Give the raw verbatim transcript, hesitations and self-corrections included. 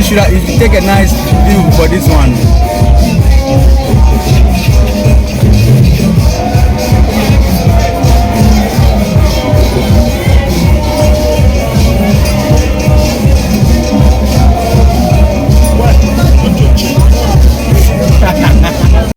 should have, you should take a nice view for this one.